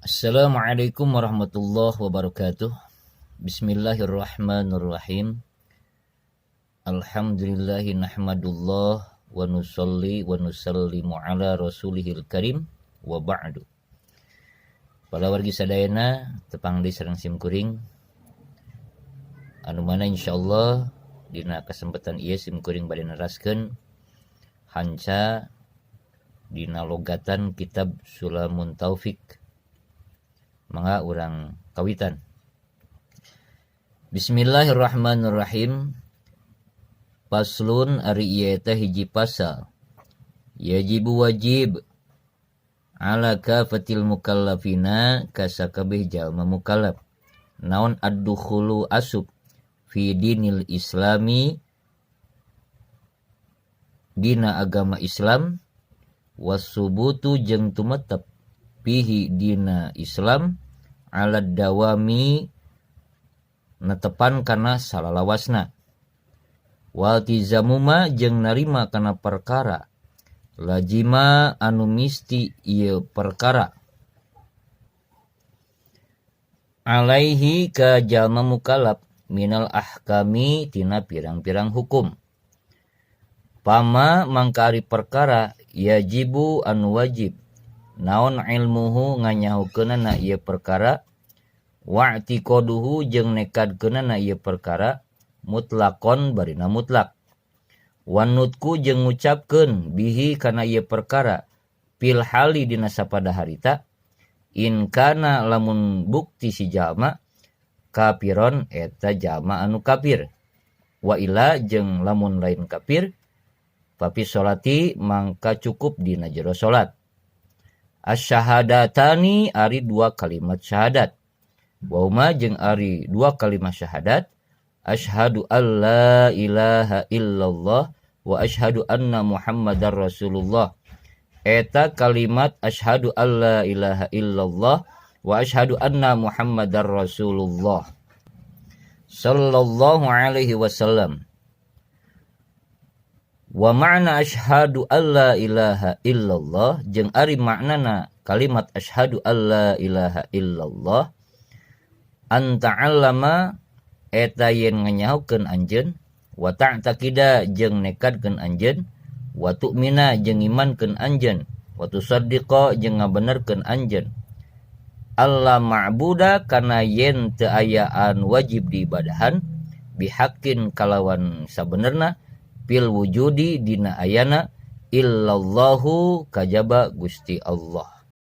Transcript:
Assalamualaikum warahmatullahi wabarakatuh. Bismillahirrahmanirrahim. Alhamdulillahi nahmadullah wa nusalli wa nusallimu ala rasulihil karim wa ba'du. Para wargi sadayana, tepang deui sareng sim kuring, anu mana insyaallah dina kesempatan ieu sim kuring bade neraskeun hanca dina logatan kitab Sulamun Taufik. Mangga urang kawitan. Bismillahirrahmanirrahim. Faslun, ari ieu teh hiji pasal. Yajibu, wajib, ala kafatil mukallafina, ka sakabeh jalma mukallaf, naon, ad-dukhulu, asup, fi dinil islami, dina agama Islam, wasubutu, jeung tumetep, fihi, dina Islam, ala dawami, netepan kana salalawasna, waltizamuma, jeung narima kana perkara, lazima, anu misti ieu perkara, alaihi, ka jalma mukallaf, minal ahkami, tina pirang-pirang hukum. Pama, mangka ari perkara, yajibu, anu wajib naon, ilmuhu, nganyahukeunana ieu perkara, wa'tiqaduhu, jeung nekadkeunana ieu perkara, mutlakon, barina mutlak, wanutku, jeung ngucapkeun, bihi, kana ieu perkara, fil hali, dina sapada harita, in kana, lamun bukti si jalma, kafiron, eta jalma anu kafir, wa illa, jeung lamun lain kafir, fafi sholati, mangka cukup dina jero salat. Asyahadatani, ari dua kalimat syahadat. Wahuma, jeung ari dua kalimat syahadat, asyhadu alla ilaha illallah wa asyhadu anna muhammadar rasulullah. Eta kalimat asyhadu alla ilaha illallah wa asyhadu anna muhammadar rasulullah sallallahu alaihi wasallam. Wa makna asyhadu alla ilaha illallah, jeung ari maknana kalimat asyhadu alla ilaha illallah, an ta'allama, eta yen nganyahokeun anjeun, wa ta'taqida, jeung nekadkeun anjeun, wa tu'mina, jeung imankeun anjeun, wa tusaddiqa, jeung ngabenerkeun anjeun, alla ma'buda, kana yen teu aya anu wajib diibadahan, bihaqqin, kalawan sabenerna, fil wujudi, dina ayana, illallahu, kajaba Gusti Allah.